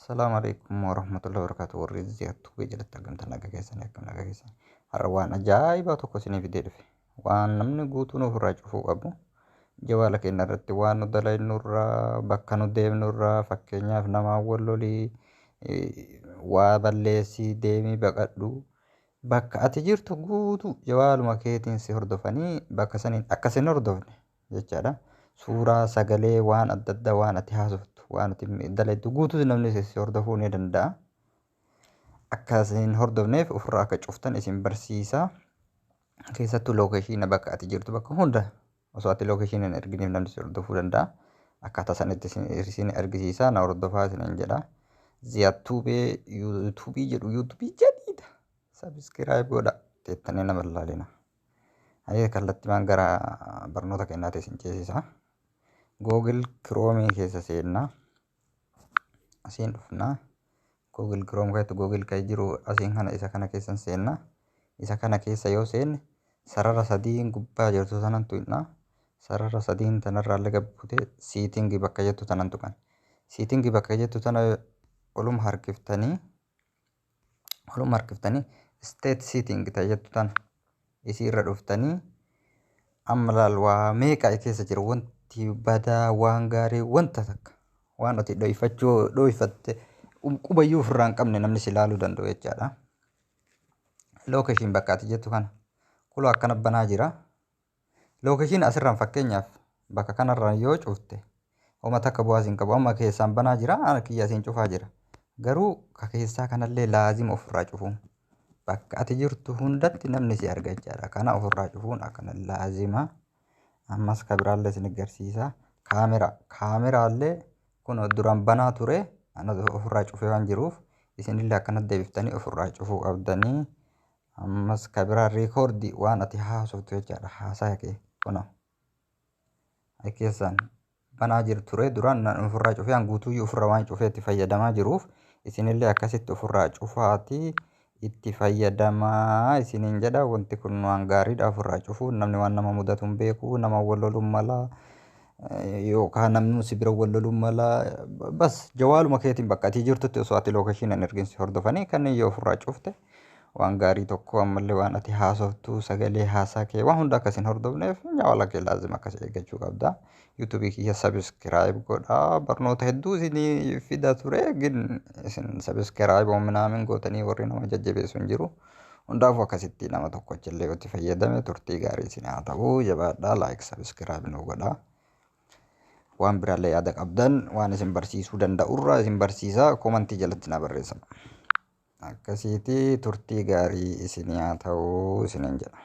Salaamu alaikum warahmatullahi wabarakatuh. Warri Ziyaattuu jalatti argamtan, nagaa keessanii? Akkam nagaa keessanii? Har'a waan ajaa'ibaa tokko isinii fidee dhufe. Waan namni guutuun ofirraa cufuu qabu. Jawaala keenya irratti waan nu dalagnurraa, bakka nu deemnurraa, fakkeenyaaf namaan wal lolii, waa balleessii, deemii baqadhu. Bakka ati jirtu guutuu jawaaluma keetiin si hordofanii bakka saniin akka sin hordofne jechaadha. Suuraa, sagalee, waan adda addaa, waan ati haasoftu, waan ati dalagdu guutuu namni si hordofuu ni danda'a. Akka isin hordofneef ofirraa akka cuftan isin barsiisa. Keessattuu location bakka ati jirtu bakka hunda osoo ati location hin erginiif namni si hordofuu danda'a. Akkaataa sanitti isin argisiisa, na hordofaa isiniin jedha. Ziyaattuubee YouTubeii jedhu, YouTubeii jadiida. Subscribe godha, teettanii nama ilaalina. Hayyee, kallattiimaan gara barnoota keenyaatti isin ceesisa. Google Chrome keessa seennaa. Asiin dhufnaa. Google Chrome keessatti Google kan jiru asiin kana, isa kana keessa seennaa. Isa kana keessa yoo seenne, sarara sadiin gubbaa jirtu sanan tuqnaa. Sarara sadiin tanarraa illee gabbutee setting bakka jettu tanan tuqan. Setting bakka jettu tana oluma harkiftanii start setting ta'e jettu tana isii irra dhuftanii, amma laal, waa meeqa keessa jira. Wanti badaa, waan gaarii, wanta takka waan ati dhoyfachuu dhoyfatte qubayyuu ofirraa hin qabne namni si ilaaluu danda'u jechaadha. Location bakka ati jettu kana kuloo akkana banaa jira. Location asirraan, fakkeenyaaf bakka kanarraan yoo cufte, homa takka bu'aa siin qabu. Amma keessaan banaa jira, ana kiyya asiin cufaa jira. Garuu ka keessaa kanallee laazima ofirraa cufuun, bakka ati jirtu hundatti namni si arga jechaadha. Kana ofirraa cufuun akkana laazima. Ammas ka biraallee isin agarsiisa. Kaameraa, kaameraallee kun duraan banaa ture, ana ofirraa cufee waan jiruuf isinillee akkanatti deebiftanii ofirraa cufuu qabdanii. Ammas ka biraa record, waan ati haasoftu jechaadha. Haasaa kee kunoo keessaan banaa jiru ture duraan, ofirraa cufee, an guutuyyuu ofirraa waan cufee itti fayyadamaa jiruuf, isinillee akkasitti ofirraa cufaatii itti fayyadamaa isiniin jedha. Wanti kun waan gaariidha ofirraa cufuun. Namni waan nama mudatu hin beeku, nama wal loluun mala yookaan namni si bira wal loluun mala. Bas, jawaaluma keetiin bakka ati jirtutti osoo ati location hin ergin si hordofanii, kanneen yoo ofirraa cufte waan gaarii tokko. Ammallee waan ati haasoftu, sagalee haasaa kee, waan hunda akkas hin hordofneef jawaala kee laazima akkas eeggachuu qabda. YouTubeii kiyya subscribe godhaa, barnoota hedduu isinii fida ture, gin isin subscribe minaamin gootanii warri nama jajjabeessu hin jiru. Hundaafuu akkasitti nama tokkochillee itti fayyadame, turtii gaarii isin haa ta'u. Jabaadhaa, like, subscribe nu godhaa. Waan biraallee yaada qabdan, waan isin barsiisuu danda'urraa isin barsiisaa, commentii jalatti na barreessa. Akkasiiti, turtii gaarii isin haa ta'u isiniin jedha.